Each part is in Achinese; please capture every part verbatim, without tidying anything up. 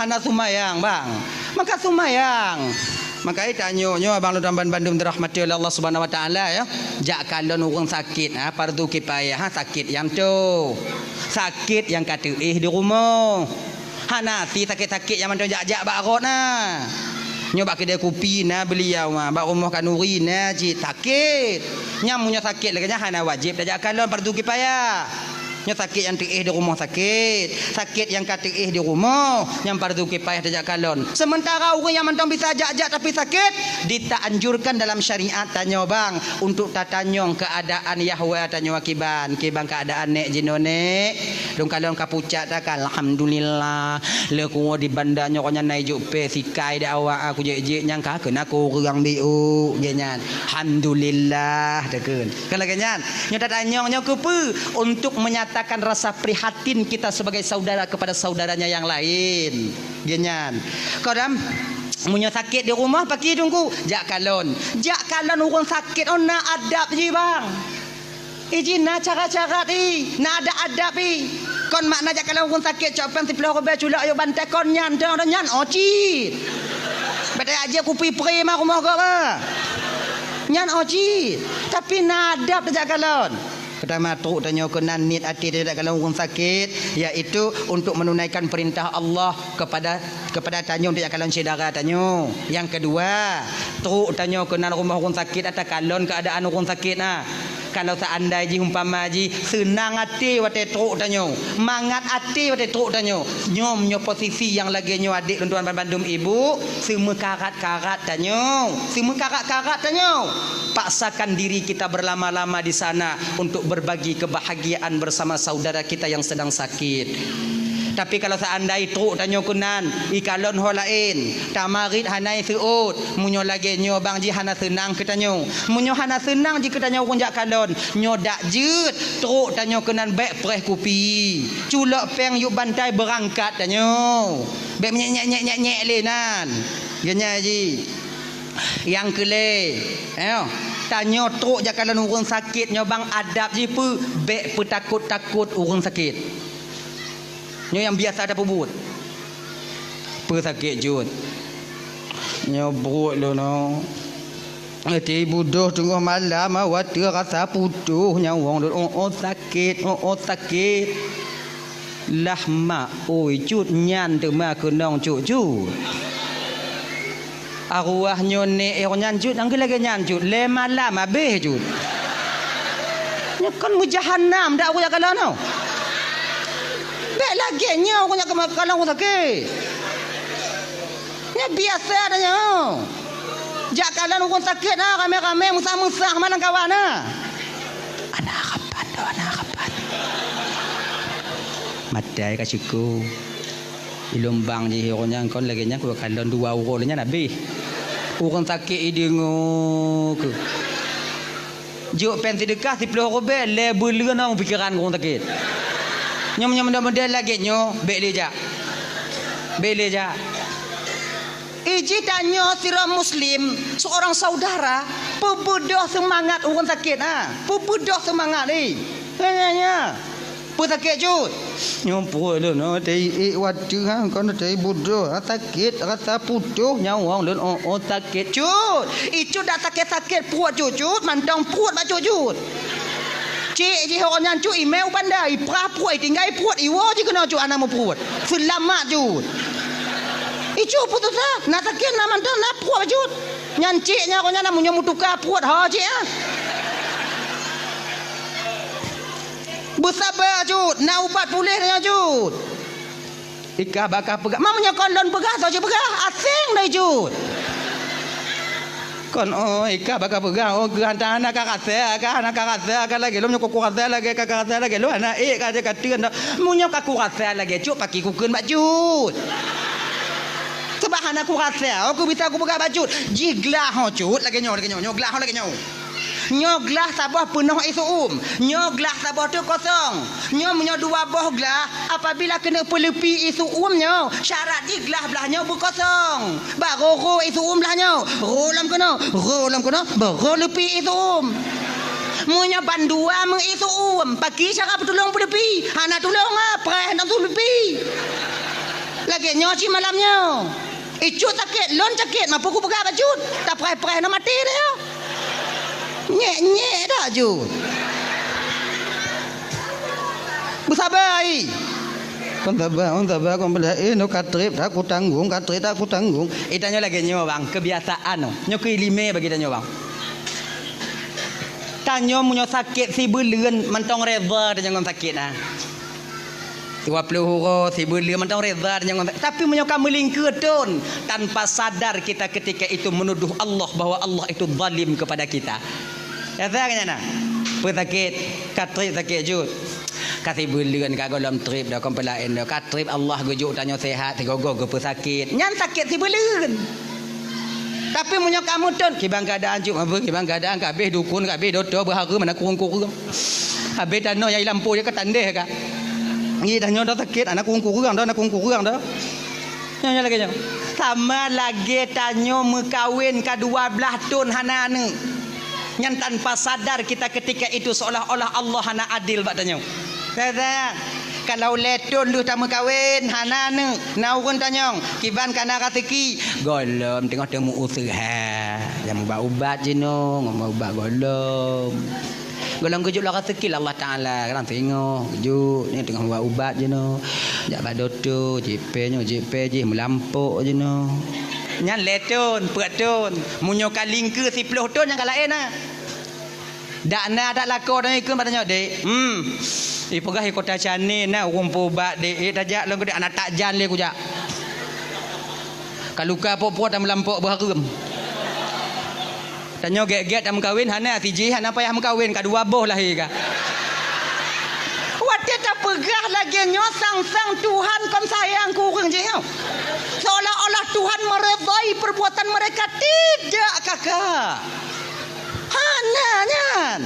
Na seumayang, bang. Maka seumayang. Maka tanyoe nyoe abang lôn bandum dirahmati oleh Allah Subhanahu Wa Taala, ya. Jak kalon ureuëng sakét, ha, fardu kifayah, ha, sakét nyang toe. Sakét nyang ka teuéh di rumoh. Hana si sakét-sakét nyang mantong jak-jak bak rot na. Nyoe bak keudè kupi na beuliau, ha, bak rumoh khanuri na cit sakét. Nyan meunyoe sakét lagée nyan hana wajéb tajak kalon, fardu kifayah. Nyoe sakét nyang teuéh di rumoh sakét, sakét nyang ka teuéh di rumoh, nyang fardu kifayah tajak kalon. Sementara ureuëng nyang mantong bisa jak-jak tapi sakét, ditaanjurkan dalam syariat tanyoe bang untuk tatanyong keuadaan yahwa tanyoe kiban, kiban keuadaan nek jinoe nek. Lôn kalon ka pucak takan, alhamdulillah. Lé kuwoe di banda nyoe nyan na ijok pé sikai di awak aku jek-jek nyang ka keunan kureueng biuk, jek nyan. Alhamdulillah, takheun. Kan lagée nyan. Nyoe tatanyong nyoe keupeue? Untuk menyatakan rasa prihatin kita sebagai saudara kepada saudaranya yang lain. Geuh nyan. Kadang meunyoe sakét di rumoh, pakri teungku, jak kalon. Jak kalon ureuëng sakét, oh, na adab jih, bang. Iji na cara-cara jih, na adab-adab jih. Kon makna jak kalon ureuëng sakét, cok péng siplôh ribée culok yôk bantai kon nyan, nyan, oh, cit. Bèk tajak jép kupi pri ma rumoh gob, ah. Nyan, oh, cit. Tapi na adab tajak kalon. Peutama, trok tanyoe keunan niet até tajak kalon ureuëng sakét, yaitu untuk menunaikan perintah Allah kepada, kepada tanyoe tajak kalon syedara tanyoe. Nyang keudua, trok tanyoe keunan rumoh ureuëng sakét, takalon keuadaan ureuëng sakét na. Kalau seandai jih umpama jih seunang até watée trok tanyoe, mangat até watée trok tanyoe, nyoe, nyoe posisi nyang lagée nyoe adék lôn tuan bandum ibu, seumeukarat-karat tanyoe, seumeukarat-karat tanyoe. Paksakan diri kita berlama-lama di sana untuk berbagi kebahagiaan bersama saudara kita yang sedang sakit. Tapi kalau seandai trok tanyoe keunan, ikalon ho laén, tamarit hana iseuôt, meunyoe lagée nyoe bang jih hana seunang keu tanyoe. Meunyoe hana seunang jih keu tanyoe ureuëng jak kalon, nyoe dak jeuet trok tanyoe keunan bèk preh kupi. Culok péng yôk bantai beurangkat tanyoe. Bèk menyek-nyek-nyek-nyek lé nan. Geuh nyan jih. Nyang keu lhée, eh, tanyoe trok jak kalon ureuëng sakét nyoe bang adab jih peue, bèk peutakot-takot ureuëng sakét. Nyoe nyang biasa tapeubuet. Peue sakét jeuet? Nyoe pruet lôn nyoe. Até budôh teungoh malam, watée rasa putôh nyawöng lôn, oh, oh, sakét, oh, oh, sakét. Lah mak, oi, cut nyan teuma keunong cut-cut. Arwah nyoe nek eh nyan cut, nyang lagée nyan cut, lhée malam habéh cut. Nyoe kon meujahanam dak ureuëng jak kalon nyoe. Bèk lagée nyoe ureuëng jak kalon ureuëng sakét. Nyoe biasa dah nyoe. Jak kalon ureuëng sakét na ramé-ramé, meusah-meusah malam kawan na. Ana rapat dah, ana rapat. Matai ka syukur. Ilôn bang jih ureuëng nyan kon lagée nyan, kukalon dua uroe lé nyan habéh. Ureuëng sakét ideungoe keuh. Jok péng seudeukah siplôh ribée, lhée buleuen nyoe pikiran ureuëng sakét. Nyoe meunyoe model-model lagée nyoe, bèk lé jak. Bèk lé jak. Iji tanyoe sidroe muslim, seorang saudara, peubeudoh seumangat ureuëng sakét, ha. Peubeudoh seumangat, eh. Ya, ya, ya. Peue sakét cut? Nyoe pruet lôn, oh, teuiek watée, ha, kon teuiek budôh, ha, sakét, rasa putôh nyawöng lôn, oh, oh, sakét cut. Icut dak sakét-sakét pruet cut, cut, mantong pruet bak cut, cut. Cék jih ureuëng nyan cut, imé u banda, iprah pruet, itinggai pruet, iwoe jih keunoe cut, hana meupruet. Seulamat cut. Icut peususah, na sakét, na mantong, na pruet bak cut. Nyan cék nyan ureuëng nyan meunyoe meutuka pruet, ho cék, ah. Beusaba cut, na ubat puléh nyan cut. Ikah bakah peugah, ma meunyoe kon lôn peugah, soe jeuet peugah, aséng dai cut. Kon, oh, ikah bakah peugah, oh, geuh hana ka rasa, ka hana ka rasa, ka lagée lôn meunyoe ka kurasa lagée, ka, ka rasa lagée lôn, hana ék ka, ka teun dah. Meunyoe ka kurasa lagée cut, pakri kukheun bak cut. Sabab hana kurasa, oh, kubisa kupeugah bak cut. Jih glah ho cut, lagée nyoe, lagée nyoe, nyoe glah ho lagée nyoe. Nyoe glah saboh peunoh ié seu-uem, nyoe glah saboh teuk kosong. Nyoe meunyoe dua boh glah, apabila keuneuk peuleupi ié seu-uem nyoe, syarat jih glah blaih nyoe beukosong. Barô rô ié seu-uem blaih nyoe, rô lom keunoe, rô lom keunoe, barô leupi ié seu-uem. Meunyoe bandua meu ié seu-uem, pakri cara peutulông peuleupi? Hana tulông, ah, preh hana tulông leupi. Lagèe nyoe cit malam nyoe. Icut sakét, lôn sakét, mampu kupeugah bak Jud. Tapreh-preh na maté dah nyoe. Nyek-nyek dah Jud. Beusaba ai. Kon saba, kon saba, kon bela, eh, nyoe ka trép, dah kutanggong, ka trép, dah kutanggong. Eh, tanyoe lagèe nyoe, bang, kebiasaan nyoe. Nyoe keu ileumèe bagi tanyoe, bang. Tanyoe meunyoe sakét sibeuleuen mantong reda tanyoe ngon sakét, ah. Dua ploh uroe sibeuleuen mantong reda tanyoe ngon sakét. Tapi meunyoe ka meulingkeue thon, tanpa sadar kita ketika itu menuduh Allah bahwa Allah itu zalim kepada kita. Nyata kan nyan na? Peue sakét, ka trép sakét Jud. Ka sibeuleuen ka gohlom trép dah, kon peulaén dah. Ka trép Allah geujok tanyoe sehat, sigoe-goe geupeusakét. Nyan sakét sibeuleuen. Tapi meunyoe kamoe thon, kiban keuadaan Jud, apa kiban keuadaan, ka habéh dukon, ka habéh dokto, beuhareuem, hana kureueng-kureueng. Habéh tanoh nyang i lampôh jih ka tandeh ka. Ngi tanyoe dah sakét, hana kureueng-kureueng dah, hana kureueng-kureueng dah. Nyoe, nyoe lagèe nyoe. Sama lagèe tanyoe meukawen ka dua blaih thon hana aneuk. Nyan tanpa sadar kita ketika itu seolah-olah Allah hana adil bak tanyoe. Teuka, kalau lhèe thon lheueh tameukawen hana aneuk, na ureueng tanyong, kiban ka na raseuki, gohlom teungoh teumeuuseuha, nyang ubat-ubat jinoe, ngon ubat gohlom. Gohlom geujok lom raseuki lé Allah Taala, kadang singoh geujok, nyoe teungoh ubat-ubat jinoe. Jak bak dokto, jipèe nyoe, jipèe jih, meulampôk jinoe. Nyan lhèe thon, peuet thon. Meunyoe ka lingkeue siploh thon, nyan ka laén na. Dak na dak lakoe tanyoe ikheun bak tanyoe, "Dek, hmm, ipeugah i Kota Canee na ureueng peuubat, Dek. Eh, tajak lôn keu Dek, hana tajak lé kujak. Ka luka po-po tameulampok beuhareuem." Tanyoe gét-gét tameukawen, hana sijih, hana payah meukawen, ka dua boh lahé ka. Watèe tapeugah lagèe nyoe, sang-sang Tuhan kon sayang keu ureueng jih nyoe. Seolah-olah Tuhan meredai perbuatan mereka. Tidak, kakak. Hana nyan.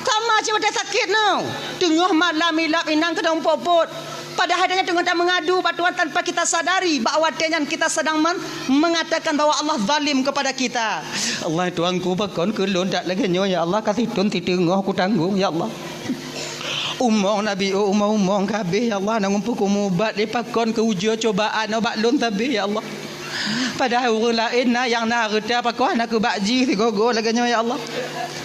Sama cit watèe sakét nyoe. Teungoh malam ilap inong keudong pot-pot. Padahai tanyoe teungoh tameungadu bak Tuhan tanpa kita sadari bahwa watèe nyan kita sedang men-, mengatakan bahwa Allah zalim kepada kita. Allah Tuhanku, pakon keu lôn that lagèe nyoe, ya Allah, ka sithon siteungoh kutanggong, ya Allah. Umong Nabi, oh, umong-umong ka habéh, ya Allah, na ureueng peukumubat lé pakon keu ujoe cobaan bak lôn sabe, ya Allah. Padahai ureueng laén na nyang na hareuta pakon hana keu bak jih sigoe-goe lagèe nyoe, ya Allah.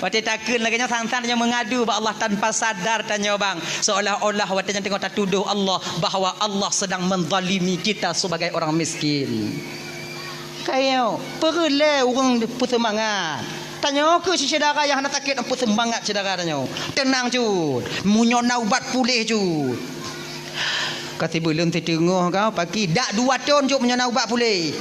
Watèe takheun lagèe nyoe, sang-sang nyoe meungadu bak Allah tanpa sadar tanyoe bang, seolah-olah watèe nyan teungoh tatudoh Allah bahwa Allah sedang menzalimi kita sebagai orang miskin. Kayo, peureulèe ureueng peuseumangat. Tanyoe keu syedara nyang hana sakét, peuseumangat syedara tanyoe. Teunang cut, meunyoe na ubat puléh cut. Ka sibeuleuen siteungoh ka paki, dak dua thon cut meunyoe na ubat puléh.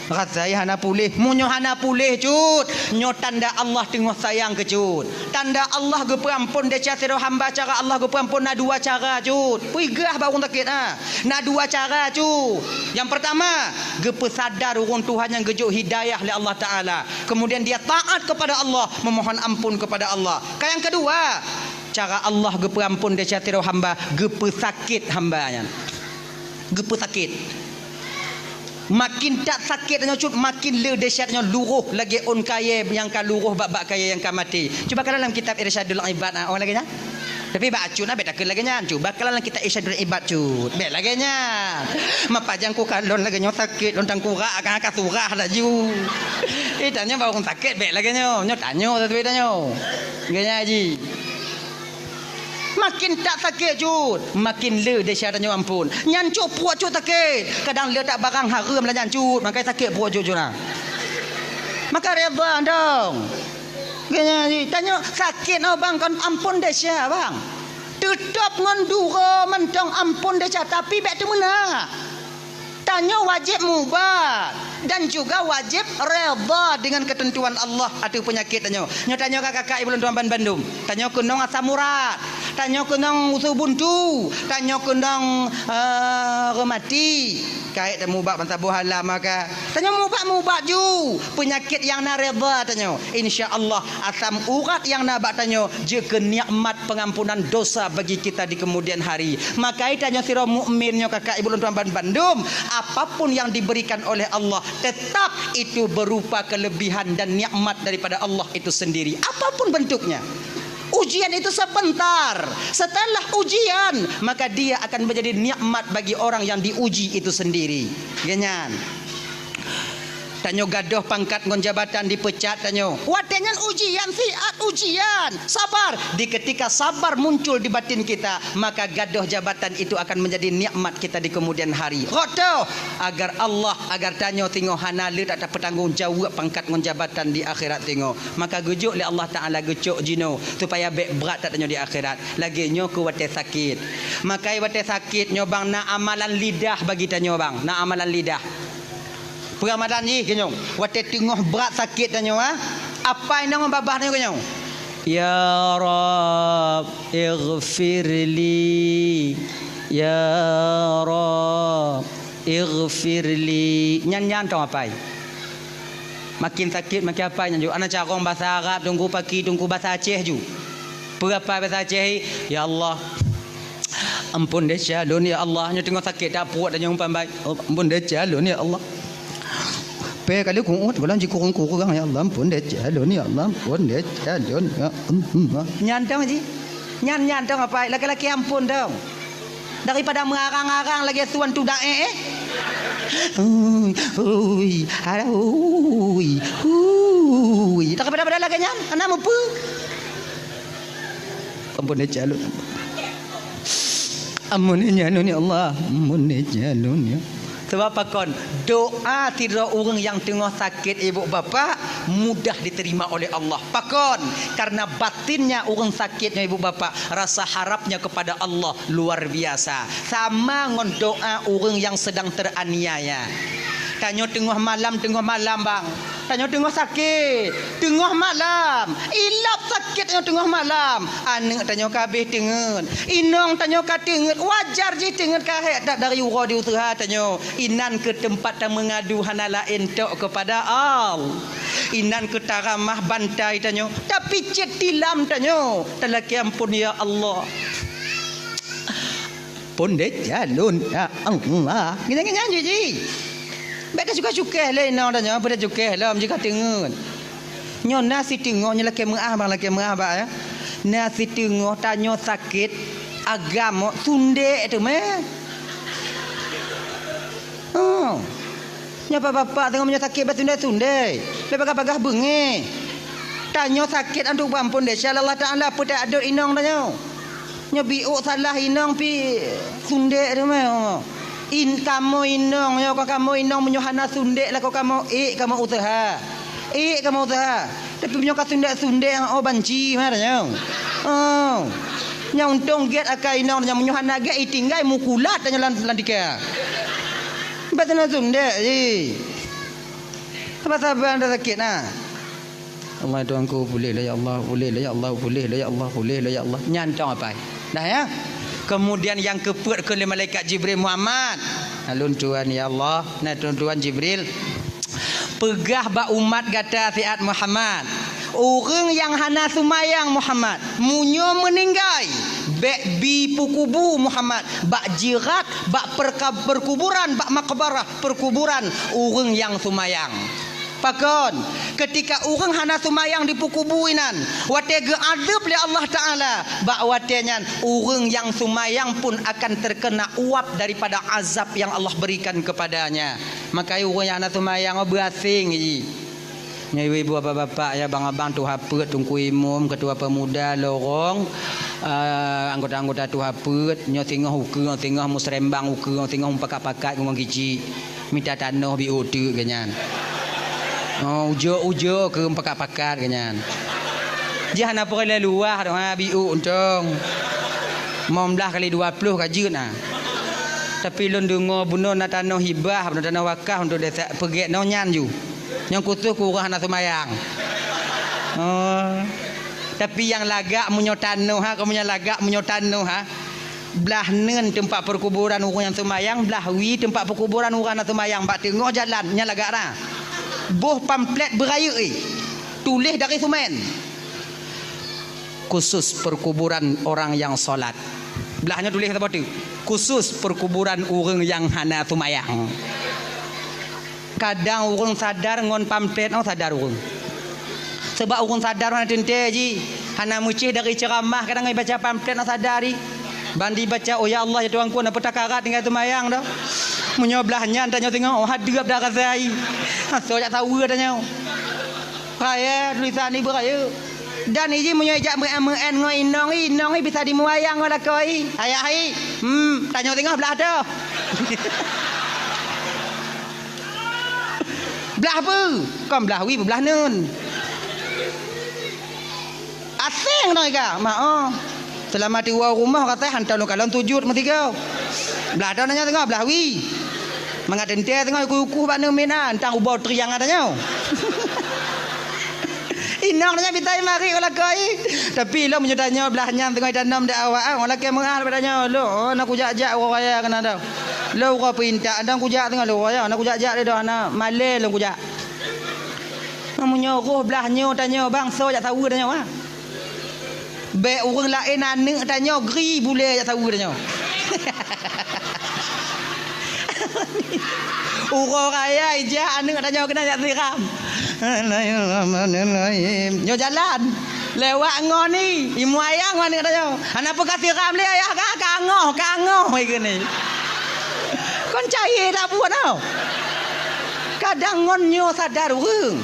Rasai hana puléh, meunyoe hana puléh cut, nyoe tanda Allah teungoh sayang keu cut. Tanda Allah geupeuamphon desya sidroe hamba, cara Allah geupeuamphon na dua cara cut. Peugah bak ureueng sakét, ha. Na dua cara cut. Nyang peurtama, geupeusadar ureueng Tuhan nyang geujok hidayah lé Allah Taala. Kemudian dia taat kepada Allah, memohon ampun kepada Allah. Ka nyang keudua, cara Allah geupeuamphon desya sidroe hamba, geupeusakét hamba nyan. Geupeusakét. Makin that sakét nyoe cut, makin le dahsyat nyoe, luroh lagèe ôn kayèe nyang ka luroh bak-bak kayèe nyang ka maté. Cuba kalon lam kitab Irsyadul Ibad, ah, oh lagèe nyan. Tapi bak acut na bèk takheun lagèe nyan. Cuba kalon lam kitab Irsyadul Ibad cut. Bèk lagèe nyan. Mapajang kukalon lagèe nyoe sakét lôn tangkurak, ka, ka surah laju. Eh, tanyoe bak ureueng sakét bèk lagèe nyoe. Nyoe tanyoe, tapi tanyoe. Lagèe nyan ji. Makin that sakét cut, makin le dahsyat tanyoe ampon. Nyan cut pruet cut sakét. Kadang le that barang hareuem lah nyan cut, maka sakét pruet cut cut na. Maka reda dong. Geutanyoe sakét nyoe bang kon ampon desya bang. Teutap ngon duro mantong ampon desya, tapi bèk teumeuna. Tanyoe wajéb mubat dan juga wajéb reda dengan ketentuan Allah ateueh peunyakét tanyoe. Nyoe tanyoe ka kakak ibu lôn tuan ban bandum. Tanyoe keunong asam urat, tanyoe keunong usus buntu, tanyoe keunong, eh, reumati. Kayèe tamubat ban saboh alam maka. Tanyoe mubat-mubat ju peunyakét nyang na reda tanyoe. Insya Allah asam urat nyang na bak tanyoe jeuet keu nikmat pengampunan dosa bagi kita di kemudian hari. Maka tanyoe sidroe mukmin nyoe kakak ibu lôn tuan ban bandum, apapun yang diberikan oleh Allah tetap itu berupa kelebihan dan nikmat daripada Allah itu sendiri. Apapun bentuknya. Ujian itu sebentar. Setelah ujian, maka dia akan menjadi nikmat bagi orang yang diuji itu sendiri. Genyan. Tanyoe gadoh pangkat ngon jabatan, dipecat tanyoe. Watée nyan ujian, siat ujian. Sabar. Di ketika sabar muncul di batin kita, maka gadoh jabatan itu akan menjadi nikmat kita di kemudian hari. Rot toh, agar Allah, agar tanyoe singoh hana le that tapeutanggong jaweueb pangkat ngon jabatan di akhirat singoh. Maka geujok lé Allah Taala geucok jinoe supaya bék brat that tanyoe di akhirat. Lagée nyoe keu watée sakét. Maka watée sakét nyoe bang, na amalan lidah bagi tanyoe bang, na amalan lidah. Peuramalan jih keunyoe, watée teungoh brat sakét tanyoe, ha? Apai nang babah tanyoe keunyoe, "Ya Rabb, ighfirli. Ya Rabb, ighfirli." Nyan, nyan tong apai. Makin sakét, makin apai nyan ju. Ana carông basa Arab, teungku paki, teungku basa Aceh ju. Peue apai basa Aceh, "Ya Allah, ampôn desya lôn, ya Allah." Nyoe teungoh sakét, tapeuet tanyoe umpan bai. "Oh, ampôn desya lôn, ya Allah." Pé kali ku'uet, gohlom jikurong-kurong, "Ya Allah, ampôn desya lôn, ya Allah, ampôn desya lôn, ya Allah." Nyan tong ji. Nyan, nyan tong apai, laki-laki ampôn tong. Daripada meurarang-arang lagée suan tudak, eh, eh. Ui, ui, alah, ui, ui. Daripada-pada lagée nyan, hana mupeue. Ampôn desya lôn. Ampôn desya lôn, ya Allah. Ampôn desya lôn, ya. Sebab pakon, doa sidroe ureuëng nyang teungoh sakét, ibu bapak, mudah diterima oleh Allah. Pakon, karena batinnya ureuëng sakét nyoe, ibu bapak, rasa harapnya kepada Allah luar biasa. Sama ngon doa ureuëng nyang sedang teraniaya. Tanyoe teungoh malam, teungoh malam, bang. Tanyoe teungoh sakét, teungoh malam. Ilab sakét nyoe teungoh malam. Aneuëk tanyoe ka habéh teungeut. Inong tanyoe ka teungeut. Wajar jih teungeut ka hék that dari uroe di useuha tanyoe. Inan keuh teumpat tameungadu hana laén tok keupada Allah. Inan keuh taramah bantai tanyoe. Tapicét tilam tanyoe. Talakée ampôn, ya Allah. Pondét jalon, ya Allah. Nyan, nyan, nyan, ji, ji. Bék teucukéh-cukéh lé inong tanyoe, bék teucukéh lom jih ka teungeut. Nyoe na siteungoh, nyoe lakée meuáh bang, lakée meuáh bak, ya. Na siteungoh tanyoe sakét, agam, sundék teumé. Oh. Nyoe bapak-bapak teungoh meunyoe sakét basundék-sundék. Bék bagah-bagah beungéh. Tanyoe sakét antu bang pondét, insya Allah Taala peutak adot inong tanyoe. Nyoe biôk salah inong pih sundék teumé. In kamoe inong nyoe, ka kamoe inong meunyoe hana sundék lakoe kamoe, ék kamoe useuha. Ék kamoe useuha. Tapi meunyoe ka sundék-sundék, oh banci meunan nyoe. Oh. Nyang untông gét akai inong nyoe, meunyoe hana gét itinggai mukulat nyoe lam, lam tika. Bah sundék-sundék jih. Saban-saban dah sakét nah. Allah Tuhanku, puléh lé ya Allah, puléh lé ya Allah, puléh lé ya Allah, puléh lé ya Allah. Nyan tong apai. Dah ya. Kemudian nyang keupeuet keu lé malaikat Jibril, Muhammad. Alun Tuhan ya Allah, nah Tuhan, Tuhan Jibril. Peugah bak umat gata siat Muhammad. Ureuëng nyang hana seumayang Muhammad, meunyoe meuninggai, bék bi peukubu Muhammad, bak jirat, bak perka-, perkuburan, bak makbarah perkuburan ureuëng nyang seumayang. Pakon, ketika ureuëng hana seumayang di peukubu inan, watée geuadeueb lé Allah Taala, bak watée nyan ureuëng nyang seumayang pun akan terkena uap daripada azab yang Allah berikan kepadanya. Maka ureuëng nyang hana seumayang, oh, beuaséng jih. Nyoe ibu-ibu, bapak-bapak, ya, abang-abang, tuha peuet, teungku imum, ketua pemuda, lorong, eh, anggota-anggota tuha peuet, nyoe singoh ukeue, singoh musrembang ukeue, singoh mupakat-pakat ngon kicik. Mita tanoh biôk teuk geuh nyan. Oh, ujoe-ujoe keu mupakat-pakat geuh nyan. Jih hana peureulée luwah doh, ha, biôk untông. Limong blaih kali dua ploh ka jeuet, ha. Tapi lôn deungoe bunoe na tanoh hibah, bunoe tanoh wakaf untuk desa, peugét nyoe nyan ju. Nyang khusos keu ureuëng hana seumayang. Oh. Tapi nyang lagak meunyoe tanoh ha, kamoe nyang lagak meunyoe tanoh ha. Blaih neun teumpat peukuburan ureuëng nyang seumayang, blaih wie teumpat peukuburan ureuëng hana seumayang bak teungoh jalan nyang lagak ra. Boh pamflet beurayeuk, eh. Tuléh dari seumén. Khusus perkuburan orang yang salat. Blaih nyoe tuléh saboh teuk. Khusus perkuburan ureuëng nyang hana seumayang. Kadang ureuëng sadar ngon pamflet nyoe sadar ureuëng. Sebab ureuëng sadar hana teuntée jih. Hana meucéh dari ceuramah, kadang ibaca pamflet na sadari. Bandi baca, "Oh ya Allah, ya Tuhanku, na peutakarat tinggai seumayang dah." Meunyoe blah nyan tanyoe singoh, oh, hadeup dah rasa ai. Asoe jak saweue tanyoe. Raya tulisan ibu raya. Dan iji meunyoe jak meu'en-meu'en ngon inong, inong bisa dimuayang ngon lakoe. Ayah ai. Hmm, tanyoe singoh blah toh. Blah peue? Kon blah wie, blah nun. Aseng dong iga, mak oh. Selama tiwoe rumoh kata hantom lôn kalon sujud meusigoe. Blah dong nanya tengok blah wie. Mangat teuntée tengok uku-uku bak neumina, entang ubau triang ada nyoe. Inong nanya bitai mari ulakoi. Tapi lom nyoe tanyoe blah nyang tengok danom dak awak ah, ulakoi meuah pada nyoe lo. Oh, nak kujak-jak urang raya kena dah. Lo uko pinta dong kujak tengok lo raya, nak kujak-jak deh dah, nak malé lom kujak. Meunyoe roh blah nyoe tanyoe bang, soe jak saweue tanyoe ah. Bék ureuëng laén aneuëk tanyoe gri bulée jak saweue tanyoe. Uroe raya ijak aneuëk tanyoe keunan jak siram. Bismillahirrahmanirrahim. Nyoe jalan. Lewat ngon ni, imuayang aneuëk tanyoe. Hana peue ka siram lé ayah ka, kangoh, kangoh ikeu ni. Kon cayée dak buet tau. Kadang ngon nyoe sadar ureuëng.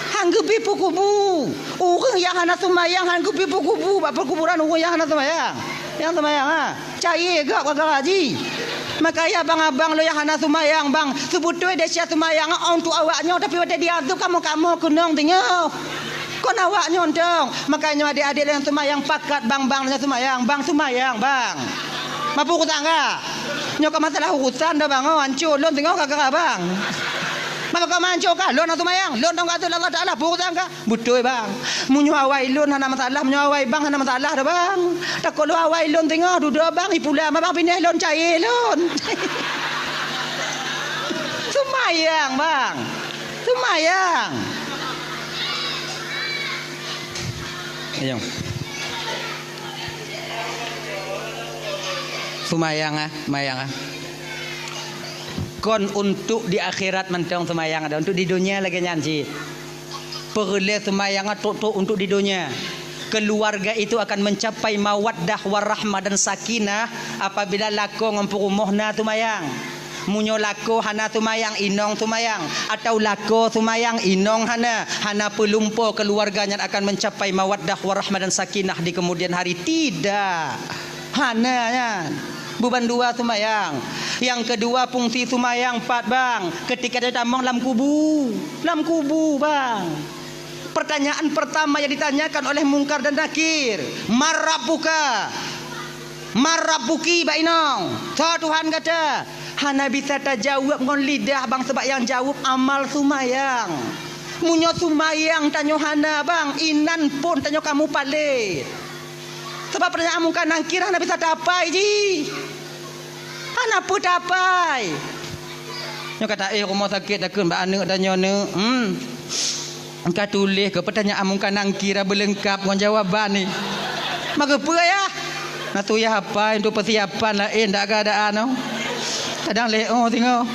Han geubri peukubu. Ureuëng nyang hana seumayang han geubri peukubu bak peukuburan ureuëng nyang hana seumayang. Nyang seumayang ha. Cayée gak gara-gara jih. Makaya abang-abang lôn nyang hana seumayang bang, seubeutôi desya seumayang untuk awak nyoe tapi watée diazeueb kamoe-kamoe keunong teungoh. Kon awak nyoe dong. Makanya adék-adék nyang seumayang pakat bang, bang nyang seumayang, bang seumayang bang. Mapu kutangga. Nyoe ka masalah urusan dah bang, oh, hancô lôn teungoh gara-gara bang. Maka kau manco kah? Lôn hana seumayang. Lôn dong kata Allah Taala, peue urusan kah? Beutôi bang. Meunyoe awai lôn hana masalah, meunyoe awai bang hana masalah dah bang. Takot lôn awai lôn teungoh dudoe bang, ipula ma bang pineh lôn cayée lôn. Seumayang bang. Seumayang. Ayong. Seumayang ah, seumayang ah. Kon untuk di akhirat mantong seumayang ada, untuk di dunia lagée nyan cit. Peureulée seumayang ah trok-trok untuk di dunia. Keluarga itu akan mencapai mawaddah warahmah dan sakinah apabila lakoe ngon peurumoh na seumayang. Meunyoe lakoe hana seumayang, inong seumayang, atau lakoe seumayang, inong hana, hana peulumpo keluarga nyan akan mencapai mawaddah warahmah dan sakinah di kemudian hari. Tidak. Hana nyan. Beuban dua seumayang. Nyang keudua fungsi seumayang pat bang, ketika dia tamong lam kubu. Lam kubu bang. Pertanyaan pertama yang ditanyakan oleh Mungkar dan Nakir, "Man rabbuka?" "Man rabbuki, bak inong? Soe Tuhan gata?" Hana bisa tajaweueb ngon lidah bang, sebab nyang jaweueb amal seumayang. Meunyoe seumayang tanyoe hana bang, inan phon tanyoe ka mupalét. Sabab pertanyaan Mungkar Nakir hana bisa tapai jih. Hana peue tapai. Nyoe kata, "Eh, rumoh sakét takheun bak aneuëk tanyoe neuëk." Hmm. Ka tuléh keu pertanyaan Mungkar Nakir beuleungkap ngon jawaban ni. Maka peue yah? Na tuyah apai untuk persiapan laén dak keadaan oh. Kadang lé oh singoh.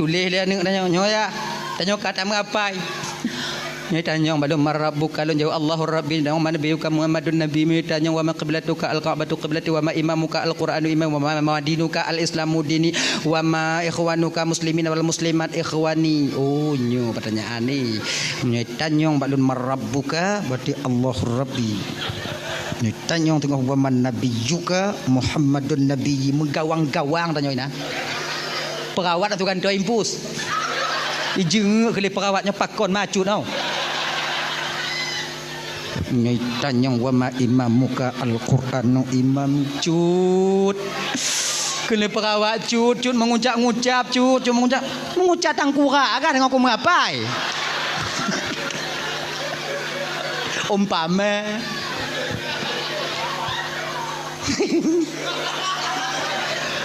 Tuléh lé aneuëk tanyoe, nyoe ya. Tanyoe ka tameuapai. Nyoe tanyong bak lôn, "Man rabbuka?" Lôn jaweueb, "Allahu Rabbi." Nyoe, "Man nabiyyuka?" "Muhammadun Nabi." Nyoe tanyong, "Wa ma qiblatuka?" "Al-Ka'batu qiblati." "Wa ma imamuka?" "Al-Qur'anu imami." "Wa ma, ma dinuka?" "Al-Islamu dini." "Wa ma ikhwanuka muslimin wal muslimat ikhwani." Oh, nyoe pertanyaan ni. Nyoe tanyong bak lôn, "Man rabbuka?" Berarti, "Allahu Rabbi." Nyoe tanyong teungoh, "Wa man nabiyyuka?" "Muhammadun nabiyyi." Meugawang-gawang tanyong inan. Perawat atau gantoe impus. Ijeungeuk keu lé perawat nyoe pakon macut tau. Nyoe tanyong, "Wa ma imamuka?" "Al-Qur'anu imami." Cut. Keu lé perawat cut, cut meungucap-ngucap, cut, cut meungucap. Meungucap tangkurak agak deungon kumeuapai. Umpama.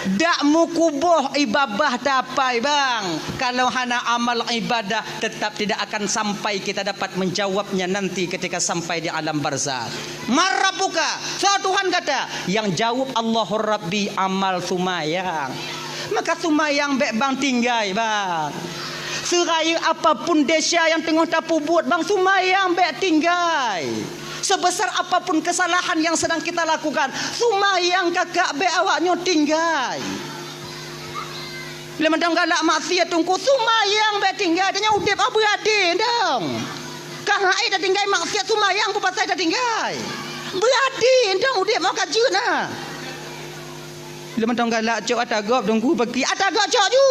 Dak meukuboh ibadah tapai, bang. Kalau hana amal ibadah, tetap tidak akan sampai kita dapat menjawabnya nanti ketika sampai di alam barzakh. "Man rabbuka?" Soe Tuhan gata? Nyang jaweueb, "Allahu Rabbi," amal seumayang. Maka seumayang bék bang tinggai, bang. Seurayeuk apapun desya nyang teungoh tapeubuet, bang, seumayang bék tinggai. Sebesar apapun kesalahan yang sedang kita lakukan, seumayang kakak bék awak nyoe tinggai. Lé mantong galak maksiat teungku, seumayang bék tinggai, tanyoe udeb beuradi dong. Ka hai tatinggai maksiat seumayang peue pasai tatinggai. Beuradi dong udeb meuka jeuet na. Lé mantong galak cok ata gob teungku, bagi ata gob cok ju.